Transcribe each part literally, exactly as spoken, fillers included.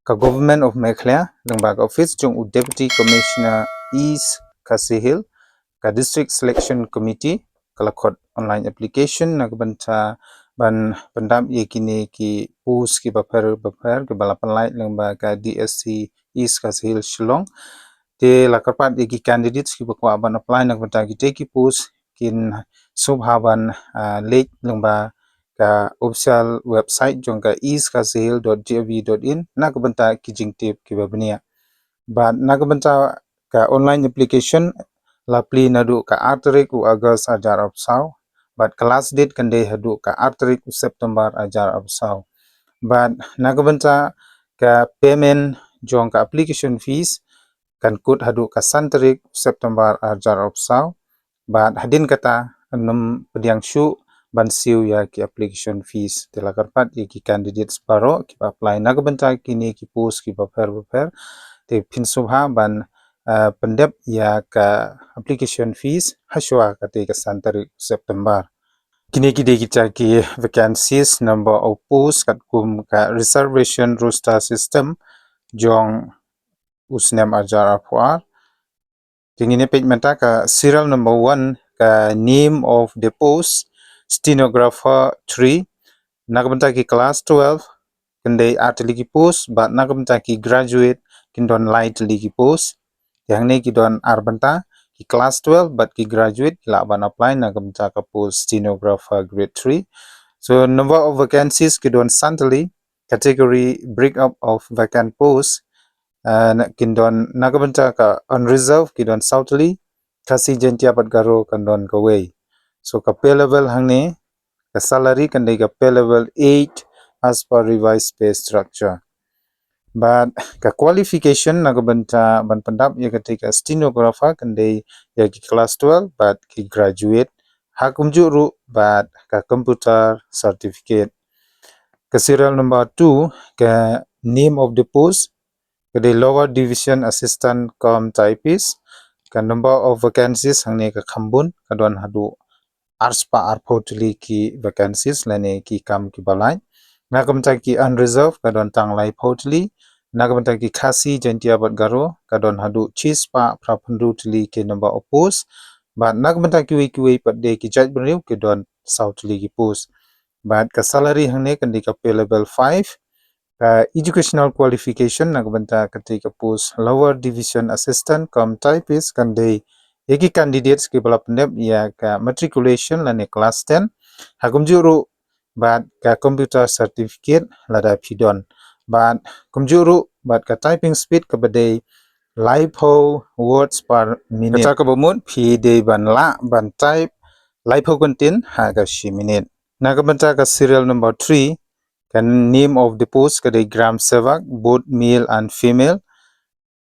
ka Government of Meghalaya, lyngba ka office jong u Deputy Commissioner East Khasi Hills, ka District Selection Committee, ka la khot online application na ka bynta ban pyndap ïa kine ki post kiba pher bapher kiba la pynlait lyngba ka D S C East Khasi Hills Shillong. Te la kyrpad ïa ki candidates kiba kwah ban apply na ka bynta kitei ki post kin sngewbha ban, ah, leit lyngba ka official website jong ka east khasi hills dot gov dot in na ka bynta ki jingtip kiba bniah. Bad na ka bynta ka online application la plie naduh ka ar tarik u August ar hajar arphew saw. Bad ka last date kan dei haduh ka ar tarik u September ar hajar arphew saw. Bad na ka bynta ka payment jong ka application fees kan kut haduh ka san tarik u September ar hajar arphew saw. Bad hadien kata ym pdiang shuh ban siew ïa ki application fees. Te la kyrpad ïa ki candidates baroh kiba apply na ka bynta kine ki post kiba pher bapher. Te phin sngewbha ban, ah, pyndep ïa ka application fees hashwa katei ka san tarik September. Kine ki dei kita ki vacancies, number of post katkum ka reservation roster system jong u snem ar hajar arphew ar. Te ngin ïa peit mynta ka serial number one, ka name of the post, stenographer three, na ka bynta ki class twelve, kan dei ar tylli ki post, bad na ka bynta ki graduate kin don lai tylli ki post. Te hangne ki don ar bynta, ki class twelve bad ki graduate ki lah ban apply na ka bynta ka post stenographer grade three. So number of vacancies ki don san tylli, category break up of vacant post, ah, na, kin don na ka bynta ka unreserved ki don saw tylli, Khasi, Jaiñtia bad Garo kan don kawei. So ka pay level hangne, ka salary kan dei ka pay level eight as per revised pay structure. Bad ka qualification na ka bynta ban pyndap ïa katei ka stenographer kan dei ïa ki class twelve bad ki graduate, ha kumjuh ruh bad ka computer certificate. Ka serial number two, ka name of the post, ka dei lower division assistant cum typist. Ka number of vacancies hangne ka kham bun, ka don haduh ar spah arphew tylli ki vacancies lane ki kam kiba lait. Na ka bynta ki unreserved ka don tang laiphew tylli. Na ka bynta ki Khasi, Jaiñtia bad Garo ka don haduh shi spah phra phew hynriew tylli ki number of post. Bad na ka bynta kiwei kiwei pat de ki jaitbynriew ki don saw tylli ki post. Bad ka salary hangne kan dei ka pay level five. Ka educational qualification na ka bynta katei ka post lower division assistant cum typist kan dei ïa ki candidates kiba la pyndep ïa ka matriculation lane class ten. Ha kumjuh ruh bad ka computer certificate lada phi don. Bad kumjuh ruh bad ka typing speed kaba dei laiphew words per minute. Kata kaba mut phi dei ban lah ban type laiphew kyntien ha ka shi minit. Na ka bynta ka serial number three, ka name of the post ka dei gram sevak, both male and female,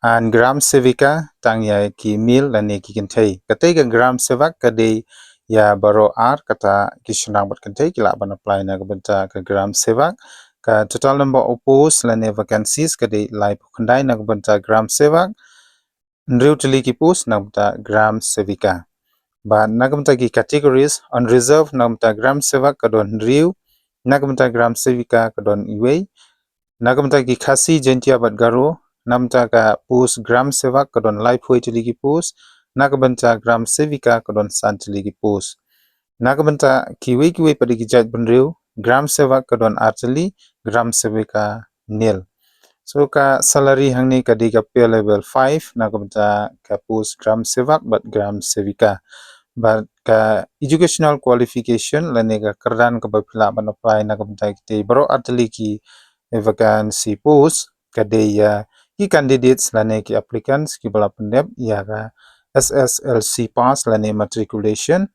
and gram sevika, tang ïa ki male lane ki kynthei. Katei ka gram sevak ka dei ïa baroh ar kata ki shynrang bad kynthei ki lah ban apply na ka bynta ka gram sevak. Ka total number of post lane vacancies ka dei laiphew khyndai na ka bynta gram sevak, hynriew tylli ki post na ka bynta gram sevika. Bad na ka bynta ki categories, unreserved na ka bynta gram sevak ka don hynriew, na ka bynta gram sevika ka don iwei. Na ka bynta ki Khasi, Jaiñtia bad Garo, na ka bynta ka post gram sevak ka don laiphew tylli ki post, na ka bynta gram sevika ka don san tylli ki post. Na ka bynta kiwei kiwei pat de ki jaitbynriew, gram sevak ka don ar tylli, gram sevika nil. So ka salary hangne ka dei ka pay level five na ka bynta ka post gram sevak bad gram sevika. Bad ka educational qualification lane ka kyrdan kaba phi lah ban apply na ka bynta kitei baroh ar tylli ki vacancy post ka dei ïa ki candidates lane ki applicants kiba la pyndep ïa ka S S L C pass lane matriculation.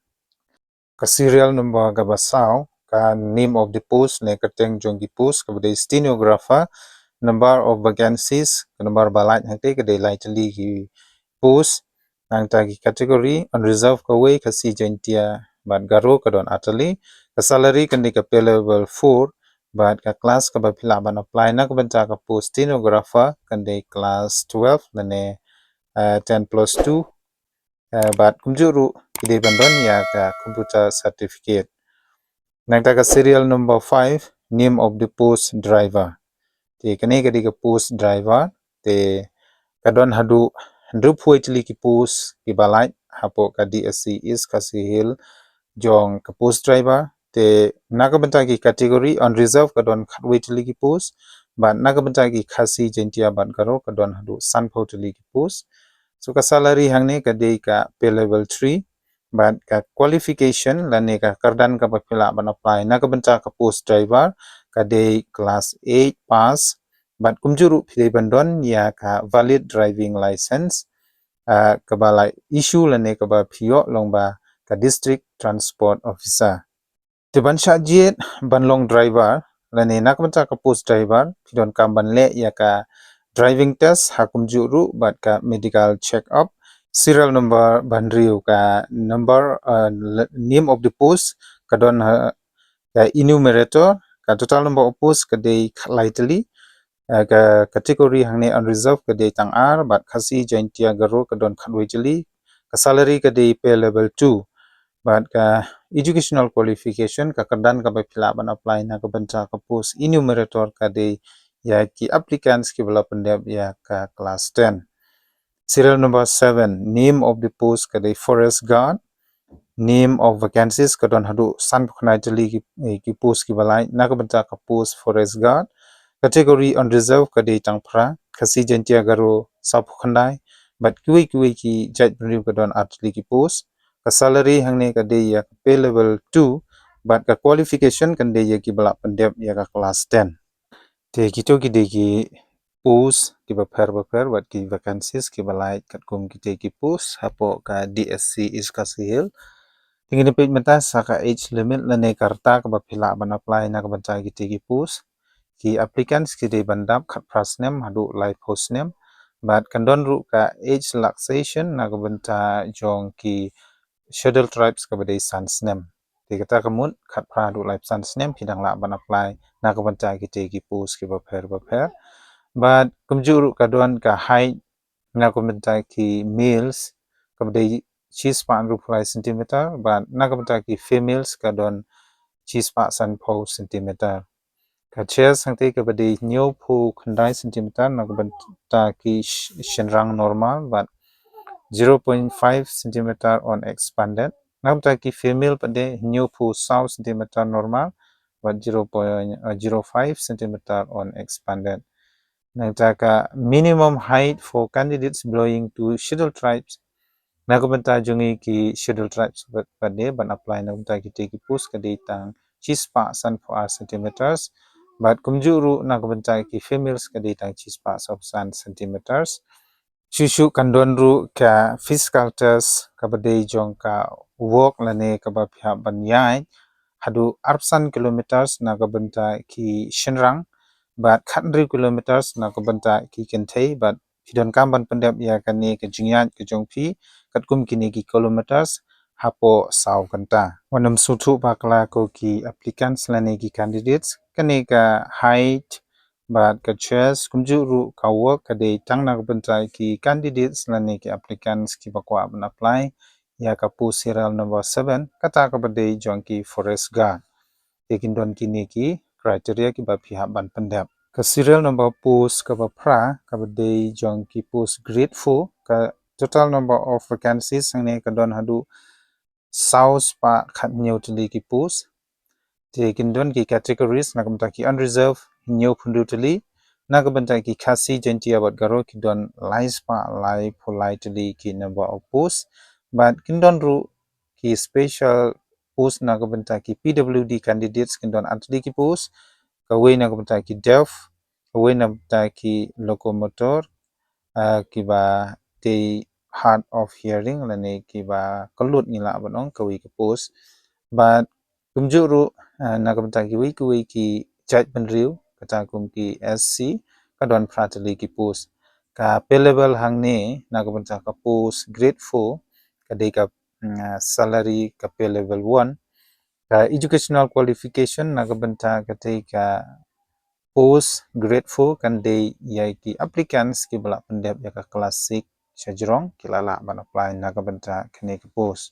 Ka serial number kaba saw, ka name of the post ne kyrteng jong ki post kaba dei stenographer, number of vacancies, ka number ba lait hangtei ka dei lai tylli ki post, nangta ki category, unreserved kawei, Khasi, Jaiñtia bad Garo ka don ar tylli, ka salary kan dei ka pay level four, bad ka class kaba phi lah ban apply na ka bynta ka post stenographer kan dei class twelve lane, eh, ten plus two, eh, bad kumjuh ruh ki dei ban don ïa ka computer certificate. Nangta ka serial number five, name of the post driver. Te kane ka dei ka post driver, te ka don haduh hynriewphew tylli ki post kiba lait hapoh ka D S C East Khasi Hills jong ka post driver. Te na ka bynta ki category unreserved ka don khatwei tylli ki post, bad na ka bynta ki Khasi, Jaintia bad Garo ka don haduh sanphew tylli ki post. So ka salary hangne ka dei ka pay level three, bad ka qualification lane ka kyrdan kaba phi lah ban apply na ka bynta ka post driver ka dei class eight pass, bad kumjuh ruh phi dei ban don ïa ka valid driving license, ah, kaba la issue lane kaba phi ïoh lyngba ka District Transport Officer. Te ban shah jied ban long driver lane na ka bynta ka post driver, phi donkam ban leh ïa ka driving test ha kumjuh ruh bad ka medical check up. Serial number ba hynriew, ka number, uh, le-, name of the post ka don ha ka enumerator, ka total number of post ka dei khatlai tylli, eh, ka category hangne unreserved ka dei tang ar, bad Khasi, Jaintia, Garo ka don khatwei tylli, ka salary ka dei pay level two, bad ka educational qualification, ka kyrdan kaba phi lah ban apply na ka bynta ka post enumerator ka dei ïa ki applicants kiba la pyndep ïa ka class ten. Serial number seven, name of the post ka dei forest guard. Name of vacancies ka don haduh sanphew khyndai tylli ki, eh, ki post kiba lait na ka bynta ka post forest guard. Category unreserved ka dei tang phra, Khasi, Jaintia, Garo sawphew khyndai, bad kiwei kiwei ki jaitbynriew ka don ar tylli ki post. Ka salary hangne ka dei ïa ka pay level two, bad ka qualification kan dei ïa kiba la pyndep ïa ka class ten. Te kito ki dei ki post kiba pher bapher bad ki vacancies kiba lait katkum kito ki post hapoh ka D S C East Khasi Hills. Te ngin ïa peit mynta sa ka age limit lane ka rta kaba phi lah ban apply na ka bynta kito ki post. Ki applicants ki dei ban dap khatphra snem haduh laiphew snem, bad kan don ruh ka age relaxation na ka bynta jong ki Scheduled Tribes kaba dei san snem. Te kata ka mut khatphra haduh laiphew san snem phi dang lah ban apply na ka bynta kito ki post kiba pher bapher. Bad kumjuh ruh ka don ka height na ka bynta ki males kaba dei shispah hynriewphew lai centimeter, bad na ka bynta ki females ka don shispah sanphew centimeter. Ka chest hangtei kaba dei hynñiewphew khyndai centimeter na ka bynta ki sh-, shynrang normal, bad zero point five centimeter on expanded. Na ka bynta ki female pat de hynñiewphew saw centimeter normal, bad zero point zero five centimeter on expanded. Nangta ka minimum height for candidates belonging to Scheduled Tribes, na ka bynta jong ngi ki Scheduled Tribes pat, pat de ban apply na ka bynta kito ki post ka dei tang shispah sanphew ar centimeters. Bad kumjuh ruh na ka bynta ki females ka dei tang shispah sawphew san centimeters. Shuh shuh kan don ruh ka physical test kaba dei jong ka work lane kaba phi hap ban ïaid haduh arphew san kilometers na ka bynta ki shynrang, bad khathynriew kilometers na ka bynta ki kynthei, bad phi donkam ban pyndep ïa kane ka jingïaid ka jong phi katkum kine ki kilometers hapoh saw kynta. Wat nym sngewthuh bakla ko ki applicants lane ki candidates, kane ka height bad ka chest kumjuh ruh ka work ka dei tang na ka bynta ki candidates lane ki applicants kiba kwah ban apply ïa ka post serial number seven, kata kaba dei jong ki forest guard. Te kin don kine ki criteria kiba phi hap ban pyndep. Ka serial number post kaba phra kaba dei jong ki post grade four, ka total number of vacancies hangne ka don haduh saw spah khathynñiew tylli ki post. Te kin don ki categories na ka bynta ki unreserved hynñiewphew hynriew tylli, na ka bynta ki Khasi, Jaintia bad Garo ki don lai spah laiphew lai tylli ki number of post. Bad kin don ruh ki special post na ka bynta ki P W D candidates, kin don ar tylli ki post. Kawei na ka bynta ki deaf, kawei na ka bynta ki locomotor, ah, kiba dei hard of hearing lane kiba kyllut ngi lah ban ong, kawei ka post. Bad kumjuh ruh, ah, na ka bynta kiwei kiwei ki jaitbynriew kata kum ki S C ka don phra tylli ki post. Ka pay level hangne na ka bynta ka post grade four ka dei ka, mm, ah, salary ka pay level one. Ka educational qualification na ka bynta kata ka post grade four kan dei ïa ki applicants kiba la pyndep ïa ka class six shajrong ki la lah ban apply na ka bynta kane ka post.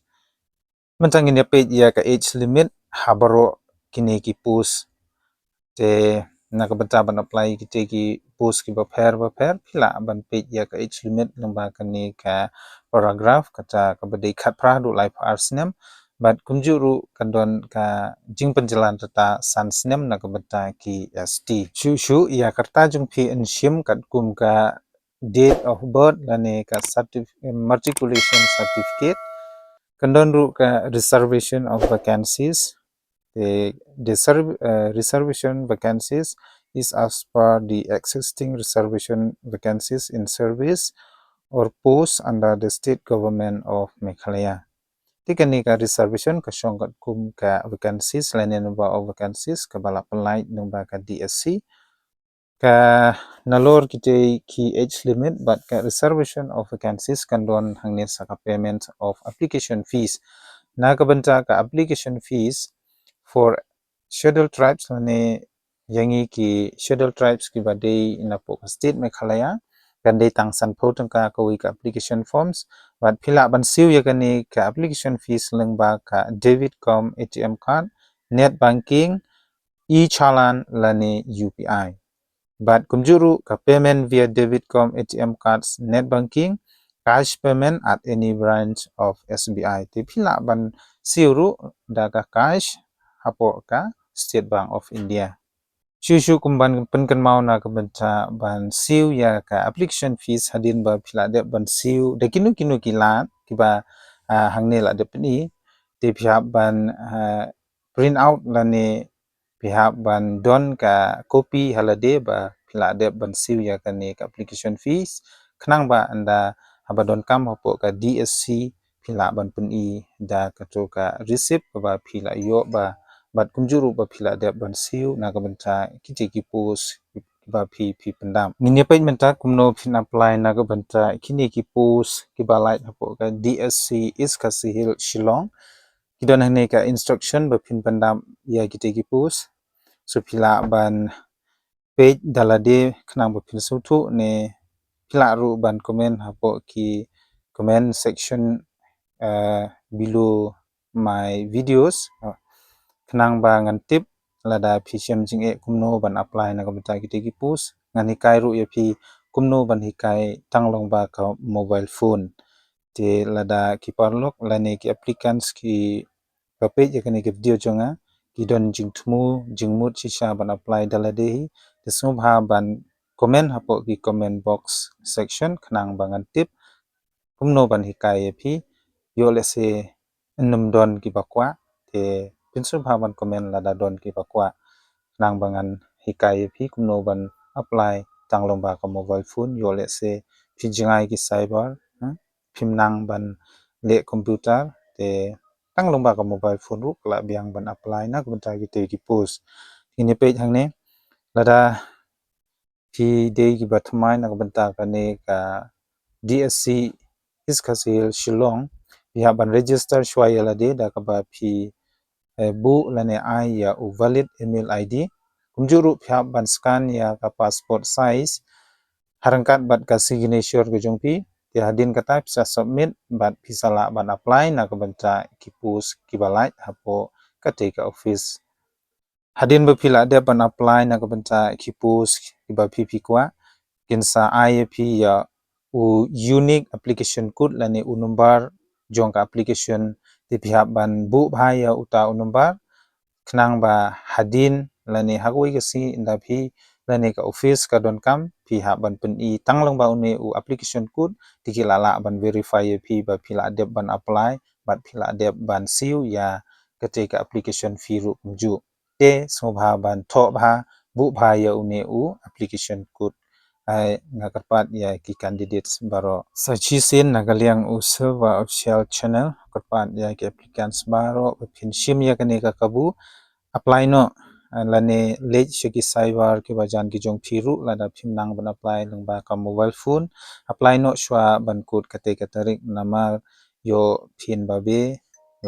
Mynta ngin ïa peit ïa ka age limit ha baroh kine ki post. Te na ka bynta ban apply kita ki post kiba pher ba pher, phi lah ban peit ïa ka age limit lyngba kane ka paragraph, kata kaba dei khatphra haduh laiphew ar snem. Bad kumjuh ruh kan don ka jingpynjlan rta san snem na ka bynta ki S T. Shuh shuh ïa ka rta jong phi yn shim katkum ka date of birth lane ka certif-, matriculation certificate. Kan don ruh ka reservation of vacancies. The, the serv-, uh, reservation vacancies is as per the existing reservation vacancies in service or post under the state government of Meghalaya. Te kane ka reservation ka shong katkum ka vacancies lane number of vacancies kaba la pynlait lyngba ka D S C. Ka nalor kita ki age limit bad ka reservation of vacancies kan don hangne sa ka payment of application fees. Na ka bynta ka application fees for scheduled tribes lane ïa ngi ki scheduled tribes kiba dei napoh ka state Meghalaya, kan dei tang sanphew tyngka kawei ka application forms. Bad phi lah ban siew ïa kane ka application fees lyngba ka debit cum A T M card, net banking, e-challan lane U P I. Bad kumjuh ruh ka payment via debit cum A T M cards, net banking, cash payment at any branch of S B I. Te phi lah ban siew ruh da ka cash hapoh ka State Bank of India. Shuh shuh kumban pynkynmaw na ka bynta ban siew ïa ka application fees, hadien ba phi lah dep ban siew da kino kino ki lad kiba, ah, hangne la dep pyni, te phi hap ban, ah, print out lane phi hap ban don ka copy ha lade ba phi lah dep ban siew ïa kane ka application fees, khnang ba ynda haba donkam hapoh ka D S C phi lah ban pyni da kato ka receipt kaba phi la ïoh ba, bad kumjuh ruh ba phi lah dep ban siew na ka bynta kita ki post ba phi, phi pyndap. Ngin ïa peit mynta kumno phin apply na ka bynta kine ki post kiba lait hapoh ka D S C East Khasi Hills Shillong. Ki don hangne ka instruction ba phin pyndap ïa kita ki post. So phi lah ban peit da lade khnang ba phin sngewthuh, ne phi lah ruh ban comment hapoh ki comment section, uh, below my videos, uh, khnang ba ngan tip lada phi shem jingeh kumno ban apply na ka bynta kita ki post. Ngan hikai ruh ïa phi kumno ban hikai tang lyngba ka mobile phone. Te lada ki paralok lane ki applicants kiba peit ïa kane ka video jong nga ki don jingthmu jingmut shisha ban apply da lade hi, te sngewbha ban comment hapoh ki comment box section khnang ba ngan tip kumno ban hikai ïa phi. Ïoh lehse ym don kiba kwah, te phin sngewbha ban comment lada don kiba kwah, khnang ba ngan hikai ïa phi kumno ban apply tang lyngba ka mobile phone. Ïoh lehse phi jngai ki cyber, hmm? Phim nang ban leh computer, te tang lyngba ka mobile phone ruh ka lah biang ban apply na ka bynta kita ki post. Ngin ïa peit hangne, lada phi dei kiba thymmai na ka bynta kane ka D S C East Khasi Hills Shillong, phi hap ban register shuwa ïa lade da kaba phi, eh, buh lane ai ïa u valid email I D. Kumjuh ruh phi hap ban scan ïa ka passport size ha ryngkat bad ka signature ka jong phi. Te hadien kata phi sa submit bad phi sa lah ban apply na ka bynta ki post kiba lait hapoh katei ka office. Hadien ba phi lah dep ban apply na ka bynta ki post kiba phi, phi kwah, kin sa ai ïa phi ïa u unique application code lane u number jong ka application. Te phi hap ban buh bha ïa uta u number khnang ba hadien lane ha kawei ka sngi ynda phi lane ka office ka donkam, phi hap ban pyni tang lyngba une u application code, te ki lah lah ban verify ïa phi ba phi lah dep ban apply bad phi lah dep ban siew ïa katei ka application fee ruh kumjuh. Te sngewbha ban thoh bha, buh bha ïa une u application code. Ai, nga kyrpad ïa ki candidates baroh. Sa shisien na ka liang u Silver Official Channel, kyrpad ïa ki applicants baroh ba phin shim ïa kane ka kabu, apply noh, eh, lane leit sha ki cyber kiba jan ki jong phi ruh lada phim nang ban apply lyngba ka mobile phone. Apply noh shuwa ban kut katei ka tarik, namar ïoh phin babe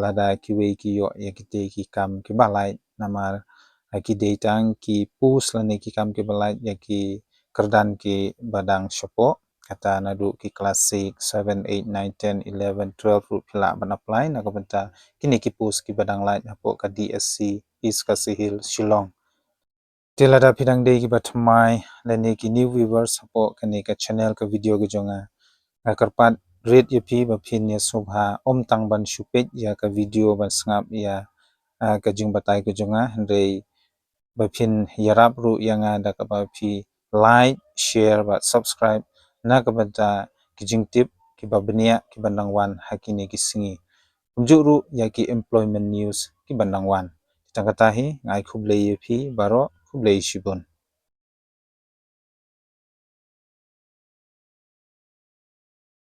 lada kiwei ki ïoh ïa kitei ki kam kiba lait, namar, eh, ki dei tang ki post lane ki kam kiba lait ïa ki kyrdan kiba dang shapoh, kata naduh ki class six, seven, eight, nine, ten, eleven, twelve ruh phi lah ban apply na ka bynta kine ki post kiba dang lait hapoh ka D S C East Khasi Hills Shillong. Te lada phi dang dei kiba thymmai lane ki new viewers hapoh kane ka channel ka video ka jong nga, nga kyrpad rit ïa phi ba phin ïa sngewbha ym tang ban shu peit ïa ka video ban sngap ïa, ah, ka jingbatai ka jong nga, hynrei ba phin ïarap ruh ïa nga da kaba phi like, share bad subscribe na ka bynta ki jingtip kiba bniah kiba nang wan ha kine ki sngi. Kumjuh ruh ïa ki employment news kiba nang wan. Tang kata hi, nga ai khublei ïa phi baroh, khublei shibun.